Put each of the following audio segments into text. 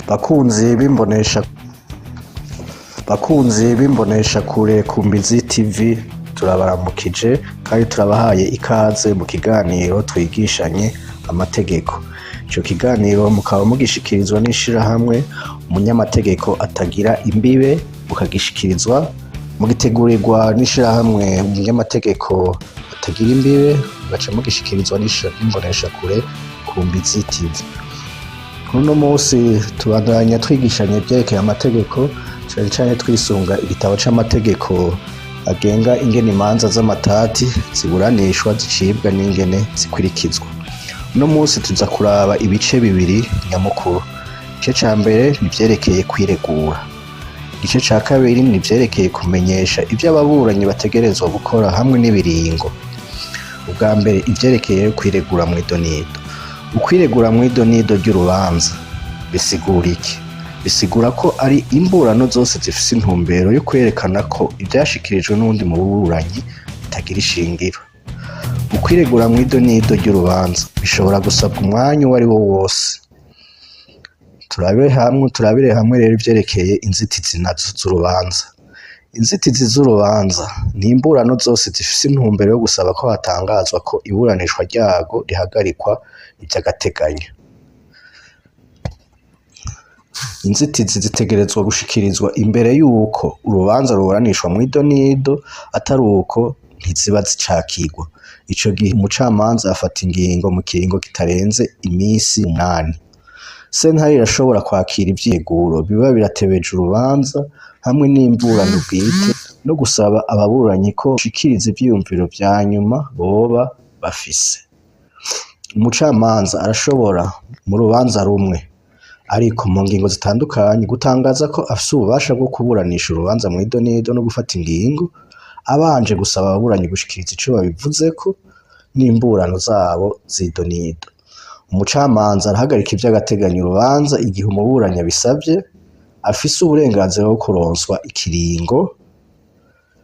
Bakunzi b'imbonesha bakunzi b'imbonesha kure Kumbizi TV, turabaramukije kandi turabahaye ikaze mu kiganiro twigishanye amategeko. Ico kiganiro mukaba mugishikirizwa n'ishirahamwe Umunyamategeko Atagira Imbibe, mukagishikirizwa mugitegurirwa n'ishirahamwe Umunyamategeko Atagira Imbibe, mugaca mugishikirizwa n'imbonesha kure Kumbizi TV. Uno munsi tubandanya twigishanya ivyerekeye amategeko, cane cane twisunga igitabo c'amategeko agenga ingene imanza z'amatati ziburanishwa, zicibwa n'ingene zikurikizwa. Uno munsi tuza kuraba ibice bibiri nyamukuru. Igice ca mbere ni ivyerekeye kwiregura, igice ca kabiri ni ivyerekeye kumenyesha ivyo ababuranyi bategerezwa gukora hamwe n'ibiringo. Ubwa mbere, ivyerekeye kwiregura mw'idonido. Ukwiregura mw'idonido ry'urubanza bisigura iki? Bisigura ko ari imburano zose zifise intumbero yo kwerekana ko ivyashikirijwe n'uwundi muburanyi bitagira ishingiro. Ukwiregura mw'idonido ry'urubanza bishobora gusabwa umwanya uwo ari wo wose. Turabire hamwe rero ivyerekeye inzitizi nazo z'urubanza. Inzitizi z'urubanza ni imburano zose zifise intumbero yo gusaba ko hatangazwa ko iburanishwa ryarwo rihagarikwa ivy'agateganyo. Inzitizi zitegerezwa gushikirizwa imbere y'uko urubanza ruburanishwa mw'idonido, atari uko ntiziba zicakirwa. Ico gihe umucamanza afata ingingo mu kiringo kitarenze imisi 8. Sentare irashobora kwakira ivyireguro biba biratebeje urubanza hamwe n'imburano bwite, no gusaba ababuranyi ko bashikiriza ivyiyumviro vya nyuma boba bafise. Umucamanza arashobora mu rubanza rumwe, ariko mu ngingo zitandukanye, gutangaza ko afise ububasha bwo kuburanisha urubanza mw'idonido no gufata ingingo, abanje gusaba ababuranyi gushikiriza ico babivuzeko n'imburano zabo z'idonido. Umucamanza arahagarika ivy'agateganyo urubanza igihe umuburanyi abisavye, afise uburenganzira bwo kuronswa ikiringo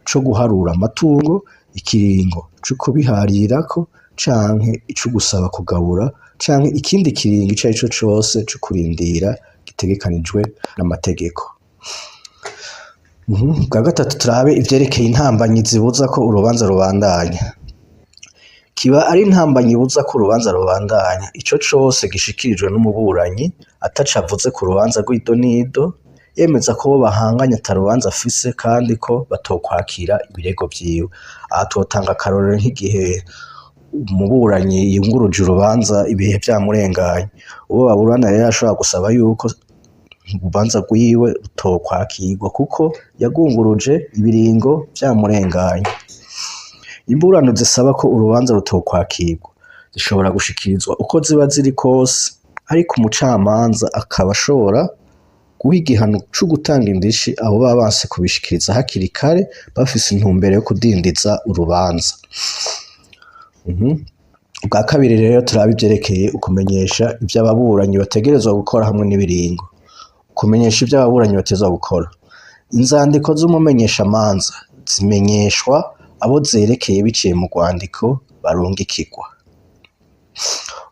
co guharura amatungo, ikiringo co kubiharirako, canke ico gusaba kugabura, canke ikindi kiringo ico arico cose co kurindira gitegekanijwe n'amategeko. Bwa gatatu, turabe ivyerekeye intambanyi zibuza ko urubanza rubandanya. Kiba ari intambanyi ibuza ko urubanza rubandanya ico cose gishikirijwe n'umuburanyi ataco avuze ku rubanza rw'idonido, yemeza ko uwo bahanganye ata rubanza afise kandi ko batokwakira ibirego vyiwe. Aha twotanga akarorero nk'igihe umuburanyi yunguruje urubanza ibihe vyamurenganye. Uwo baburana rero ashobora gusaba yuko urubanza rwiwe rutokwakirwa kuko yagunguruje ibiringo vyamurenganye. Imburano zisaba ko urubanza rutokwakirwa zishobora gushikirizwa uko ziba ziri kose, ariko umucamanza akaba ashobora guha igihano co gutanga indishi abo baba banse kubishikiriza hakiri kare bafise intumbero yo kudindiza urubanza. Ubwa kabiri rero, turabe ivyerekeye ukumenyesha ivyo ababuranyi bategerezwa gukora hamwe n'ibiringo. Kumenyesha ivyo ababuranyi bategerezwa gukora. Inzandiko z'umumenyeshamanza zimenyeshwa abo zerekeye biciye mu rwandiko barungikirwa.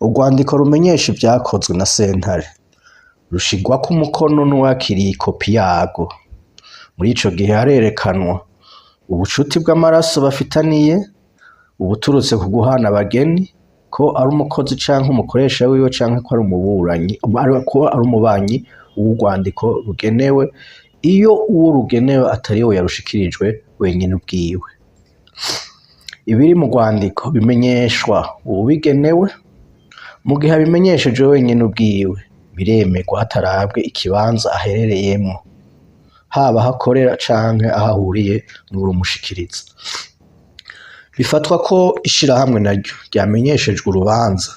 Urwandiko rumenyesha ivyakozwe na sentare rushirwako umukono n'uwakiriye ikopi yarwo. Muri ico gihe harerekanwa ubucuti bw'amaraso bafitaniye, ubuturutse ku guhana abageni, ko ari umukozi canke umukoresha wiwe, canke ko ari umuburanyi, ko ari umubanyi w'urwandiko rugenewe, iyo uwo rugenewe atari we yarushikirijwe wenyene ubwiwe. Ibiri mu rwandiko bimenyeshwa uwubigenewe. Mu gihe abimenyeshejwe wenyene ubwiwe, biremerwa hatarabwe ikibanza aherereyemwo, haba aho akorera canke aho ahuriye n'uwurumushikiriza. Bifatwa ko ishirahamwe naryo ryamenyeshejwe urubanza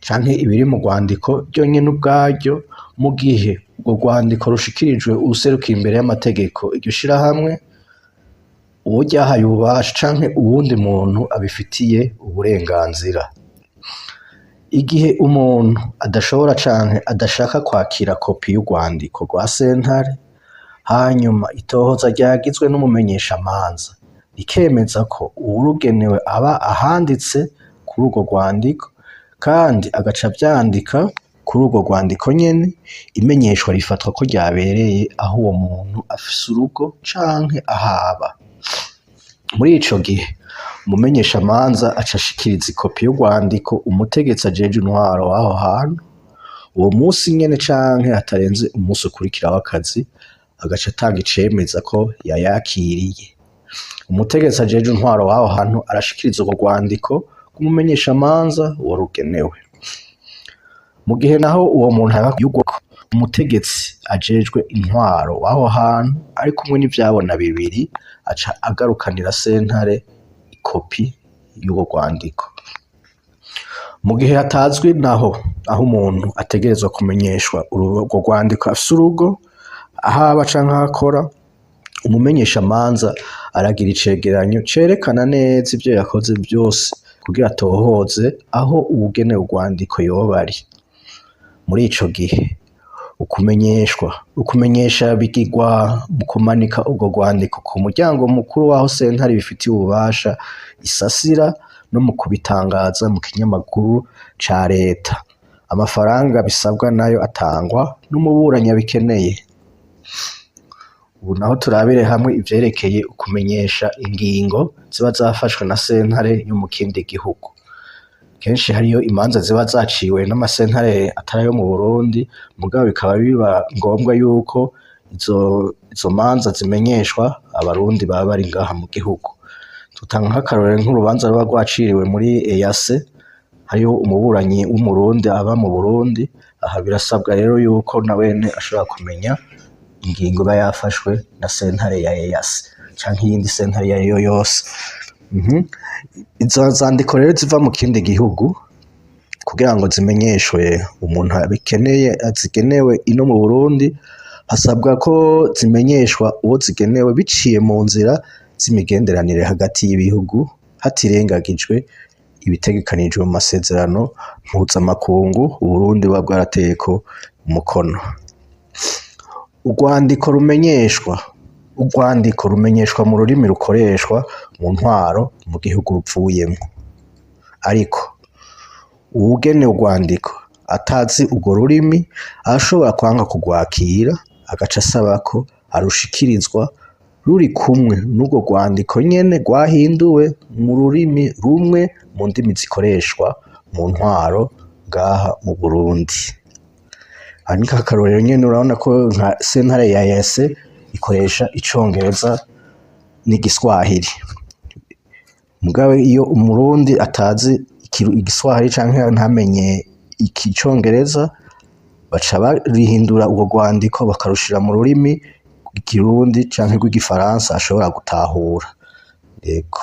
canke ibiri mu rwandiko ryonyene ubwaryo, mu gihe urwo rwandiko rushikirijwe uwuserukira imbere y'amategeko iryo shirahamwe, uwo ryahaye ububasha, canke uwundi muntu abifitiye uburenganzira. Igihe umuntu adashobora canke adashaka kwakira kopi y'urwandiko rwa sentare, hanyuma itohoza ryagizwe n'umumenyeshamanza rikemeza ko uwurugenewe aba ahanditse kuri urwo rwandiko kandi agaca avyandika. Kuri urwo rwandiko nyene, imenyeshwa rifatwa ko ryabereye aho uwo muntu afise urugo canke ahaba. Muri ico gihe, umumenyeshamanza aca ashikiriza ikopi y'urwandiko umutegetsi ajejwe intwaro w'aho hantu, uwo musi nyene canke hatarenze umusi ukurikira w'akazi, agaca atanga icemeza ko yayakiriye. Umutegetsi ajejwe intwaro w'aho hantu arashikiriza urwo rwandiko k'umumenyeshamanza warugenewe. Mu gihe naho uwo muntu umutegetsi ajejwe intwaro w'aho hantu ari kumwe n'ivyabona bibiri, aca agarukanira sentare ikopi y'urwo rwandiko. Mu gihe hatazwi naho aho umuntu ategerezwa kumenyeshwa urwo rwandiko afise urugo, aho aba canke aho akora, umumenyeshamanza aragira icegeranyo cerekana neza ivyo yakoze vyose kugira atohoze aho uwugenewe urwandiko yoba ari. Muri ico gihe, ukumenyesha bigirwa mu kumanika urwo rwandiko ku muryango mukuru w'aho sentare ibifitiye ububasha isasira no mu kubitangaza mu kinyamakuru ca leta. Amafaranga bisabwa nayo atangwa n'umuburanyi abikeneye. Ubu naho turabire hamwe ivyerekeye ukumenyesha ingingo ziba zafashwe na sentare yo mu kindi gihugu. Kenshi hariyo imanza ziba zaciwe n'amasentare atari ayo mu Burundi, mugabo bikaba biba ngombwa yuko izo manza zimenyeshwa abarundi baba bari ngaha mu gihugu. Dutanga nk'akarorero nk'urubanza ruba rwaciriwe muri EAC, hariho umuburanyi w'umurundi aba mu Burundi, aha birasabwa rero yuko nawene ashobora kumenya ingingo iba yafashwe na sentare ya EAC canke iyindi sentare iyo ariyo yose. Izo zandiko rero ziva mu kindi gihugu kugira ngo zimenyeshwe umuntu abikeneye zigenewe ino mu Burundi, hasabwa ko zimenyeshwa uwo zigenewe biciye mu nzira z'imigenderanire hagati y'ibihugu, hatirengagijwe ibitegekanijwe mu masezerano mpuzamakungu Uburundi buba bwarateyeko umukono. Urwandiko rumenyeshwa mu rurimi rukoreshwa mu ntwaro mu gihugu ruvuyemwo. Ariko uwugenewe urwandiko atazi urwo rurimi arashobora kwanka kurwakira, agaca asaba ko arushikirizwa ruri kumwe n'urwo rwandiko nyene rwahinduwe mu rurimi rumwe mu ndimi zikoreshwa mu ntwaro ngaha mu Burundi. Aha ni nk'akarorero nyene, urabona ko nka sentare ya EAC ikoresha icongereza n'igiswahili. Mugabo iyo umurundi atazi igiswahili canke ntamenye icongereza, baca barihindura urwo rwandiko bakarushira mu rurimi rw'ikirundi canke rw'igifaransa ashobora gutahura. Yego.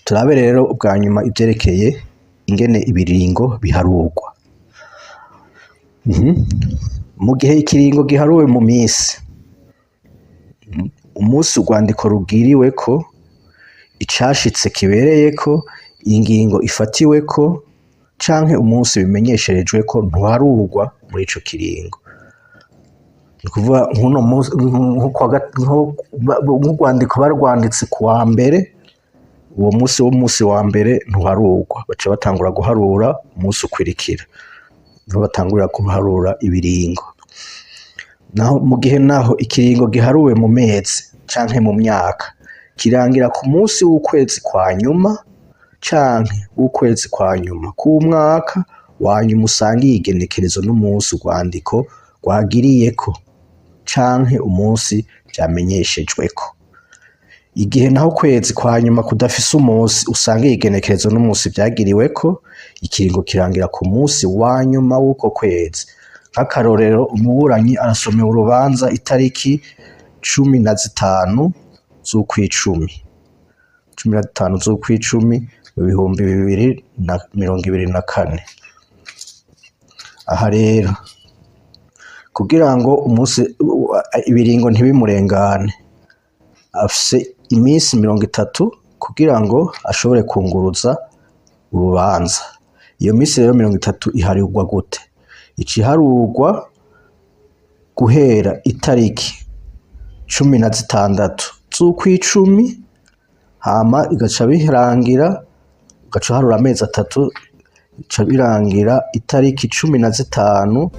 Turabe rero ubwa nyuma ivyerekeye ingene ibiringo biharurwa. Mu gihe ikiringo giharuwe mu misi, umunsi urwandiko rugiriweko, icashitse kibereyeko, ingingo ifatiweko canke umunsi bimenyesherejweko ntuharurwa muri ico kiringo. Ni ukuvuga nk'uno munsi, nk'urwandiko barwanditse kuwa mbere, uwo musi w'umusi wa mbere ntuharurwa, baca batangura guharura umunsi ukwirikira, niho batangurira guharura ibiringo. Naho mu gihe naho ikiringo giharuwe mu mezi canke mu myaka, kirangira ku munsi w'ukwezi kwa nyuma canke w'ukwezi kwa nyuma k'umwaka wanyuma usangiye igenekerezo n'umunsi urwandiko rwagiriyeko canke umunsi vyamenyeshejweko. Igihe naho ukwezi kwa nyuma kudafise umunsi usangiye igenekerezo n'umunsi vyagiriweko, ikiringo kirangira ku munsi wa nyuma w'uko kwezi. Nk'akarorero, umuburanyi arasomewe urubanza itariki 15 z'ukwicumi, 15 z'ukwicumi mu 2024. Aha rero kugira ngo umunsi ibiringo ntibimurengane, afise iminsi 30 kugira ngo ashobore kunguruza urubanza. Iyo minsi rero 30 iharurwa gute? Ica iharurwa guhera itariki 16 z'ukwicumi, hama igaca birangira ugaca uharura amezi 3. Bica birangira itariki 15.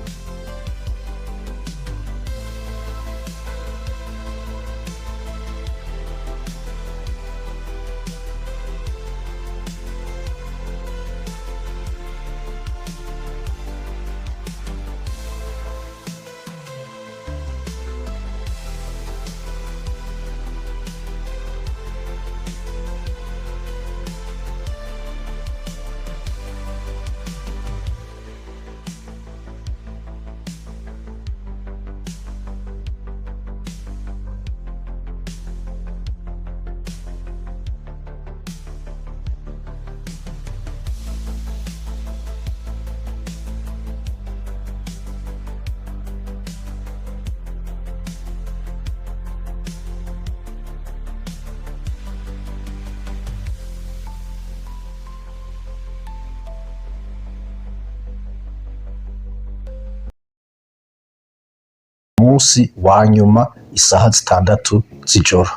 Munsi wa nyuma isaha 6 z'ijoro.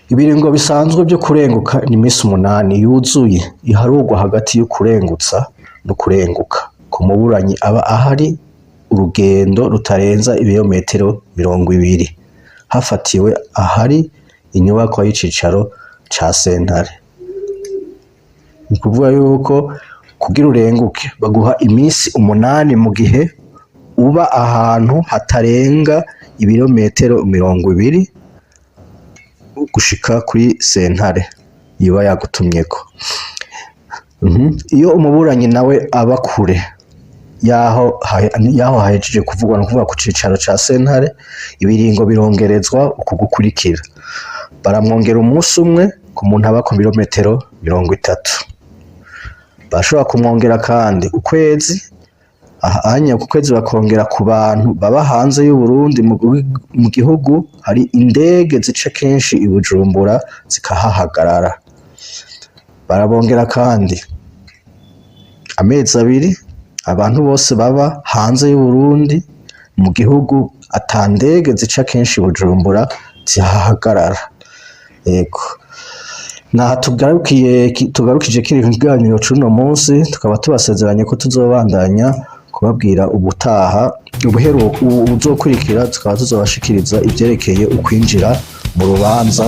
Ibiringo bisanzwe vyo kurenguka ni imisi 8 yuzuye iharurwa hagati y'ukurengutsa no kurenguka ku muburanyi aba ahari urugendo rutarenza ibirometero 20 hafatiwe ahari inyubakwa y'icicaro ca sentare. Ni ukuvuga yuko kugira urenguke baguha imisi 8 mu gihe uba ahantu hatarenga ibirometero 20 gushika kuri sentare iba yagutumyeko. Iyo umuburanyi nawe aba kure yaho hahejeje kuvugwa, ni ukuvuga ku cicaro ca sentare, ibiringo birongerezwa uku gukurikira: baramwongera umunsi umwe ku muntu aba ku birometero 30, bashobora kumwongera kandi ukwezi ahanya ku kwezi, bakongera ku bantu baba hanze y'Uburundi mu gihugu hari indege zica kenshi i Bujumbura zikahahagarara, barabongera kandi amezi 2 abantu bose baba hanze y'Uburundi mu gihugu ata ndege zica kenshi i Bujumbura zihahagarara. Yego, naha tugarukije kino kiganiro c'uno munsi, tukaba tubasezeranye ko tuzobandanya kubabwira ubutaha ubuheruka uzokurikira, tukaba tuzobashikiriza ivyerekeye ukwinjira mu rubanza.